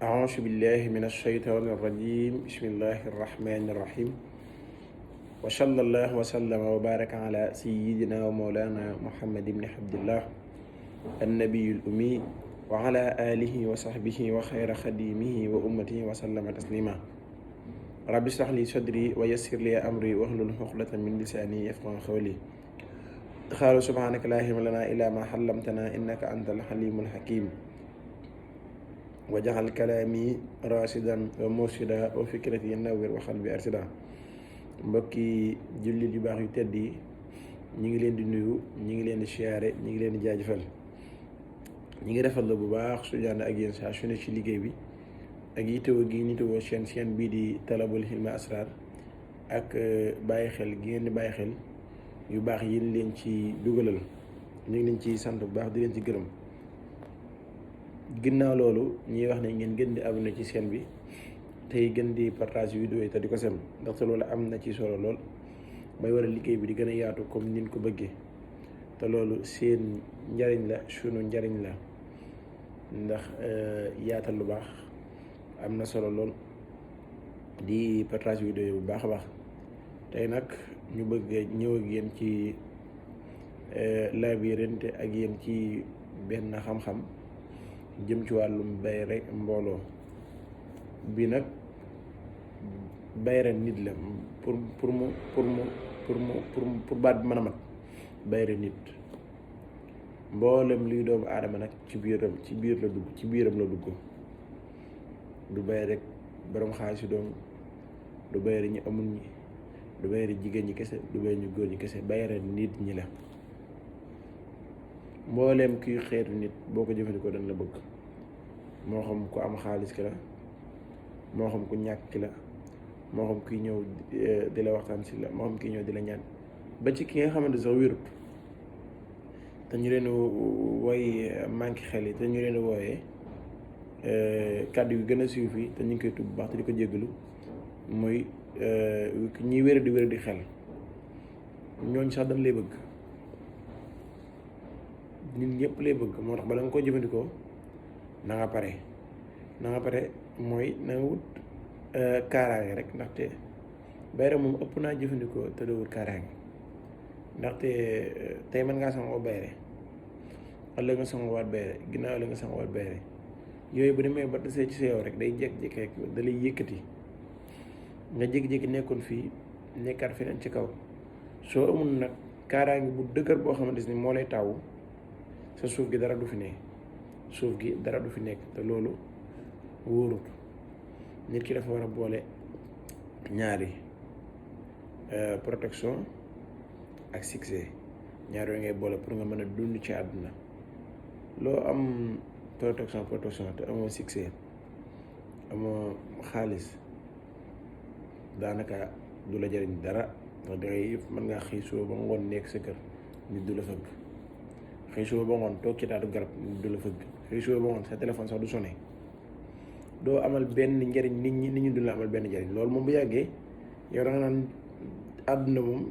أعوذ بالله من الشيطان الرجيم بسم الله الرحمن الرحيم وصلى الله وسلم وبارك على سيدنا ومولانا محمد بن عبد الله النبي الأمي وعلى آله وصحبه وخير خديمه وأمته وسلم تسليما رب اشرح لي صدري ويسر لي أمري واحلل عقدة من لساني يفقهوا قولي قالوا سبحانك لا علم لنا إلا ما علمتنا إنك أنت الحليم الحكيم wajaxal kalaami rasidan wa mursida wa fikrati nawwir wa qalbi arsida. mbokki jullit yu baax yu tedd yi ñi ngi leen di nuyu, ñi ngi leen di siyaare, ñi ngi leen di jaajëfal, ñi ngi defal la bu baax su jànd ak yéen saa su ne ci liggéey bi ak yitewoo gi nitewoo seen bii di talabul hilmi asrar ak bàyyi xel gi ngeen di bàyyi xel yu baax yi leen ci dugalal. ñu ngi leen ci sant bu baax di leen ci gërëm. ginnaaw loolu ñuy wax ne ngeen gën di abonné ci chaîne bi tey gën di partage vidéo yi te di ko sem, ndaxte loolu am na ci solo lool may war a liggéey bi di gën a yaatu comme nin ko bëggee. te loolu seen njariñ la, sunu njariñ la, ndax yaatal lu baax am na solo lool di partage vidéo yi bu baax a baax. tey nag ñu bëgg ñëw ak yéen ci labirante ak yéen ci benn xam-xam jëm ci wàllum bayre mbooloo bi. nag bayre nit la pour baat bi mën a mat. bayre nit mboolem luy doomu aadama nag ci biiram la dugg. du bayre rek borom xaalis doom, du bayre ñi amul ñi, du bayre jigéen ñi kese, du bayre ñu góor ñi kese. bayre nit ñi la. mbooleem kuy xeetu nit boo ko jëfandikoo dañ la bëgg. moo xam ku am xaalis ki la, moo xam ku ñàkk ki la, moo xam kuy ñëw di la waxtaan si la, moo xam kuy ñëw di la ñaan, ba ci ki nga xamante sax wérut te ñu leen woy manqué xel yi te ñu leen wooyee kàddu yu gën a siiw fii te ñu ngi koy tudd bu baax te di ko jéggalu mooy ñi wér di xel. ñooñ sax dañ lay bëgg, nit ñëpp lay bëgg. moo tax bala nga ko jëfandikoo na nga pare mooy na nga wut kaaraange rek, ndaxte bayre moom ëpp naa jëfandikoo te doo wut kaaraange. ndaxte tey mën ngaa sangoo bayre, ëllëg nga sangowaat bayre, ginnaaw ëllëg nga sangowaat bayre. yooyu bu demee ba desee ci sa yow rek day jékki-jékki rek da lay yëkkati nga jékki-jékki nekkoon fii nekkaat feneen ci kaw. soo amul nag kaaraange bu dëgër boo xamante ni moo lay taw sa suuf gi dara du fi nekk te loolu wóorut. nit ki dafa war a boole ñaari protection ak succès. ñaar yooyu ngay boole pour nga mën a dund ci àdduna. loo am protection te amoo succès, amoo xaalis, daanaka du la jëriñ dara. ndax dangay mën ngaa xëy suba ba ngoon nekk sa kër nit du la fëgg, xëy suba ba ngoon toog ci taatu garab nit du la fëgg, xëy suba ba ngoon sa téléphone sax du sonné. doo amal benn njëriñ nit ñi du la amal benn njëriñ. loolu moom bu yàggee yow da nga naan àdduna moom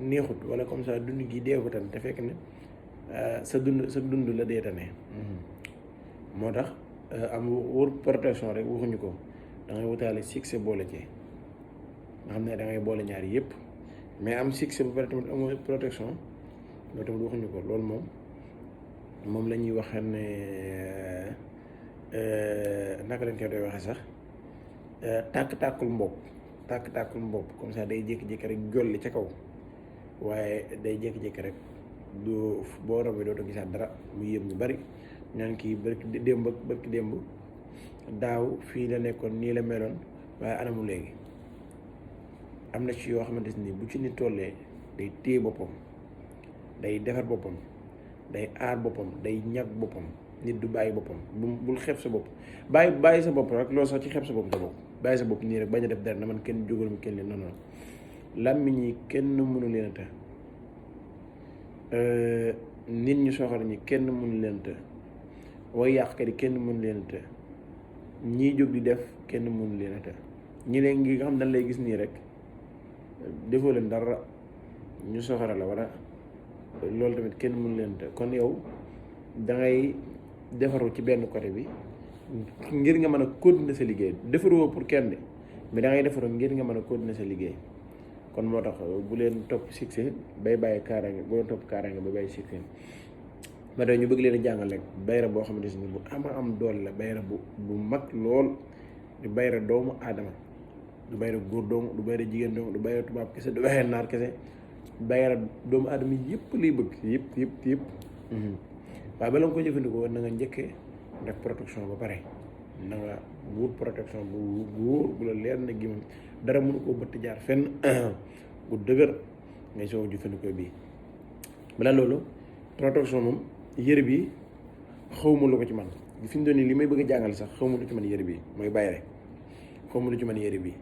neexut, wala comme ça dund gi deewu tan, te fekk ne sa dund la dee tane. moo tax am wër protection rek waxuñu ko, da ngay wutaale succès boole ci, nga xam ne da ngay boole ñaari yëpp. mais am succès bu pare tamit amoo protection loolu tamit waxuñu ko. loolu moom la ñuy wax ne naka lañ koy doy waxee sax tàkk-tàkkul mbopp comme ça day jékki-jékki rek jolli ca kaw, waaye day jékki-jékki rek du boo rombee dootoo gisaat dara. mu yëm ñu bari ñaan kii barki démb daaw fii la nekkoon nii la meloon, waaye anamu léegi. am na ci yoo xamante ni bu ci nit tollee day téye boppam, day defar boppam, day aar boppam, day ñag boppam. nit du bàyyi boppam. bul xeeb sa bopp. bàyyi sa bopp rek loolu sax ci xeeb sa bopp sa bopp. bàyyi sa bopp nii rek bañ a def dara na man kenn jógal mi kenn leen non. làmmiñ yi kenn mënu leen a të. nit ñu soxor ñi kenn mënu leen të. way yàqkat yi kenn mënu leen a të. ñii jóg di def kenn mënu leen a të. ñi leen ngi nga xam dañ lay gis nii rek defoo leen dara ñu soxora la wala loolu tamit kenn mënu leen të. kon yow dangay defaru ci benn côté bi ngir nga mën a continuer sa liggéey defaroo pour kenn de mais da ngay defaroo ngir nga mën a continuer sa liggéey. kon moo tax bu leen topp succès bay bàyyi kaaraange bu leen topp kaaraange bay bàyyi succès ma day ñu bëgg leen a jàngal rek bayra boo xamante ni bu am doole la bayra bu mag lool du bayra doomu aadama du bayra góor doomu du bayra jigéen doomu du bayra tubaab kese du bayra naar kese bayra doomu aadama yëpp lay bëgg yëpp waaye bala nga ko jëfandikoo na nga njëkkee def protection ba pare na nga wut protection bu góor bu la leer na gi dara mënu koo bëtt jaar fenn bu dëgër ngay soog jëfandikoo bii. balaa loolu protection moom yëre bi xawma lu ko ci man fi mu doon nii li may bëgg a jàngal sax xawma lu ci man yëre bi mooy bayre xawma lu ci man yëre bi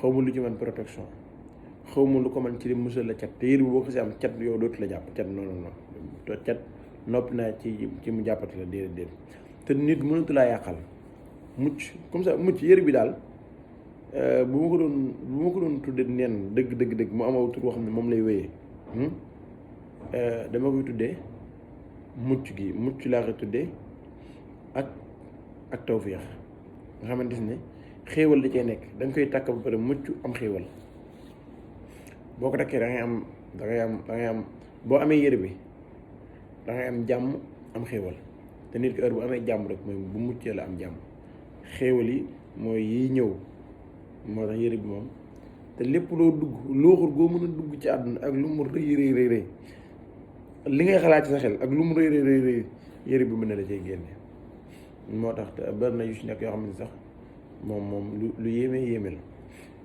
xawma lu ci man protection xawma lu ko man ci li musal la cat te yëre bi boo ko si am cat yow dootu la jàpp cat non cat noppi naa ci mu jàppati la déedéet te nit mënatu laa yàqal mucc comme ça mucc yëre bi daal bu ma ko doon tudde neen dëgg mu amaw tur boo xam ne moom lay wéyee dama koy tuddee mucc laa koy tuddee ak tawféex nga xamante ne xéewal da cee nekk da nga koy takk ba pare mucc am xéewal boo ko takkee da ngay am boo amee yëre bi da ngay am jàmm am xéewal te nit ki heure bu amee jàmm rek mooy bu muccee la am jàmm xéewal yi mooy yiy ñëw moo tax yëre bi moom te lépp loo dugg looxur goo mën a dugg ci àdduna ak lu mu rëy li ngay xalaat ci sa xel ak lu mu rëy yëre bi mën na la cay génne moo tax te bari na yu ci nekk yoo xam ne sax moom lu yéeme la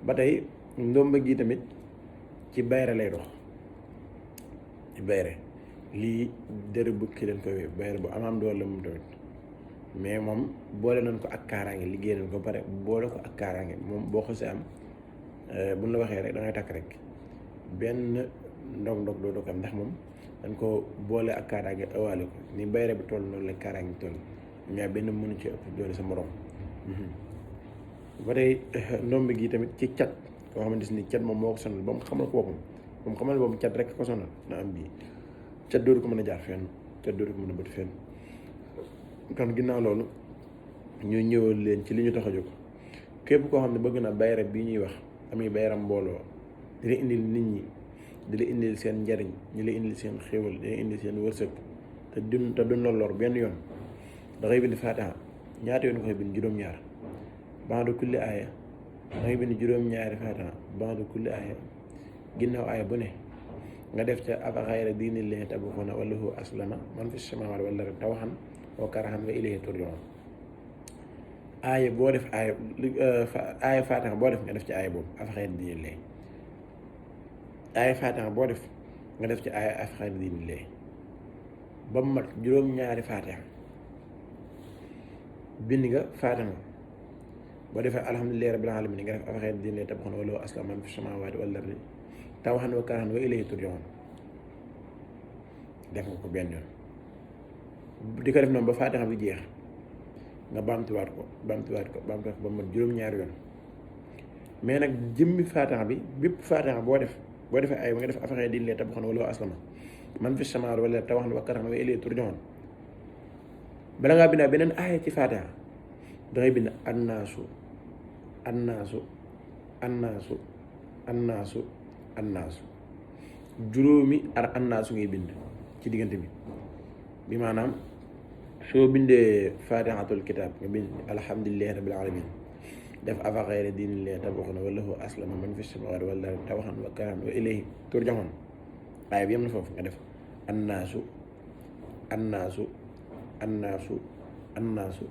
ba tey ndomba gi tamit ci bayre lay dox ci bayre lii dër bukki leen koy bayre bu am doole la moom tamit mais moom boole nañ ko ak kaaraange liggéey nañ ko pare boole ko ak kaaraange moom boo xasee am buñ la waxee rek da ngay takk rek benn ndog doo am ndax moom dañ ko boole ak kaaraange awaale ko ni bayre bi toll noonu la kaaraange toll mais benn mënu ci ëpp doole sa morom. ba tey ndomb gi tamit ci cat koo xamante ni cat moom moo ko sonal ba mu xamal ko boppam moom xamal boobu cat rek ko sonal na am bii cat dootu ko mën a jaar fenn cat dootu ko mën a bët fenn. kon ginnaaw loolu ñu ñëwal leen ci li ñu tax a jóg képp koo xam ne bëgg na bayra bi ñuy wax amuy bayram mbooloo di la indil nit ñi di la indil seen njariñ di la indil seen xéwal di la indil seen wërsëg te duñ la lor benn yoon da ngay bind Faatiha ñaata yoon nga koy bind juróom-ñaar ba'da kulli aaya da ngay bind juróom-ñaari Faatiha ba'da kulli aaya ginnaaw aaya bu ne nga def ca afa xayra diinillaahi tabghuuna wa lahu aslama man fi samaawaati wal ardi taw'an wa karhan wa ilayhi turja'un aaya boo def aaya Faatiha boo def nga def ci aaya boobu afa xayra diinillaahi aaya Faatiha boo def nga def ci aaya afa xayra diinillaahi ba mu mat juróom-ñaari Faatiha bind nga Faatiha boo defee alhamdulillahi rabbil alamin nga def afa xayra diinillaahi tabghuuna wa lahu aslama man fi samaawaati wal ardi taw'an wa karhan wa ilayhi turja'un def nga ko benn yoon di ko def noonu ba Faatiha bi jeex nga baamtuwaat ko ba mat juróom-ñaari yoon mais nag jëmmi Faatiha bi bépp Faatiha boo defee ay nga def afa xayra diinillaahi tabghuuna wa lahu aslama man fi samaawaati wal ardi taw'an wa karhan wa ilayhi turja'un bala ngaa bindaa beneen aaya ci Faatiha dangay bind annaasu juróomi annaasu ngay bind ci diggante bi maanaam soo bindee Faatihatul kitaab nga bind alhamdulillahi rabbil alamin def afa xayra diinillaahi tabghuuna wa lahu aslama man fi samaawaati wal ardi taw'an wa karhan wa ilayhi turja'un aaya bi yem na foofu nga def annaasu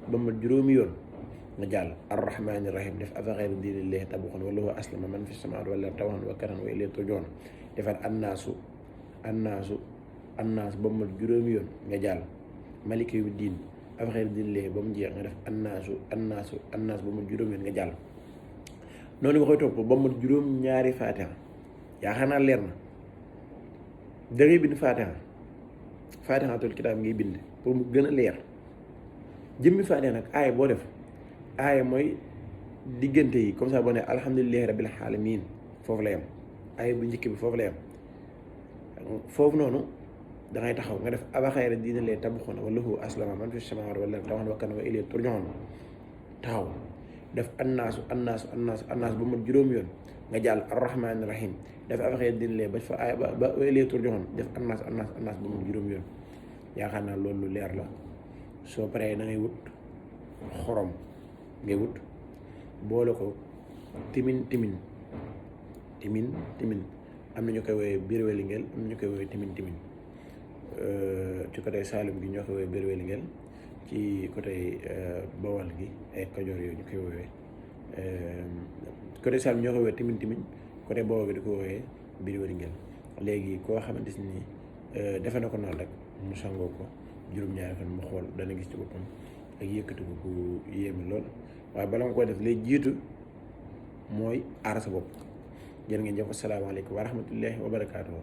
ba ma juróomi yoon nga jàll arrahmaani rahim def afa xayra diinillaahi tabghuuna wa lahu aslama man fi samaawaati wal ardi taw'an wa karhan wa ilayhi turja'un defar annaasu ba ma juróomi yoon nga jàll maliki yawmi diin afa xayra diinillaahi ba mu jeex nga def annaasu ba ma juróomi yoon nga jàll noonu nga koy topp ba ma juróom-ñaari Faatiha yaakaar naa leer na da ngay bind Faatihatul kitaab ngay bind pour mu gën a leer jëmmi Faatiha nag aaya boo def aaya mooy diggante yi comme ça boo ne alhamdulillahi rabbil alamin foofu la yem aaya bu njëkk bi foofu la yem foofu noonu da ngay taxaw nga def aba xayra diina lee tabaxoona wala lahu aslama man fi samaawaati wal ardi tawan wa kana wa ilayhi turjaun taxaw def annaasu ba mat juróom yoon nga jàll arrahmaani rahim def aba xayra diina lee ba fa ay ba wa ilayhi turjaun def annaas ba mat juróom yoon yaakaar naa loolu lu leer la soo paree da ngay wut xorom ngay wut boole ko timin am na ñu koy woowee birwelingel am na ñu koy woowee timin ci côté Saalum gi ñoo koy woowee birwelingel ci côté Bawal gi ay Kajoor yooyu ñu koy woowee côté Saalum ñoo koy woowee timin côté Bawal gi di ko woowee birwelingel léegi koo xamante ni defe na ko noonu rek mu sangoo ko juróom-ñaari fan mu xool dana gis ci boppam ak yëkkati ko ku yéeme lool waaye bala nga koy def lay jiitu mooy aar sa bopp jërë ngeen jëf asalaamaaleykum wa rahmatullahi wa barakaatuhu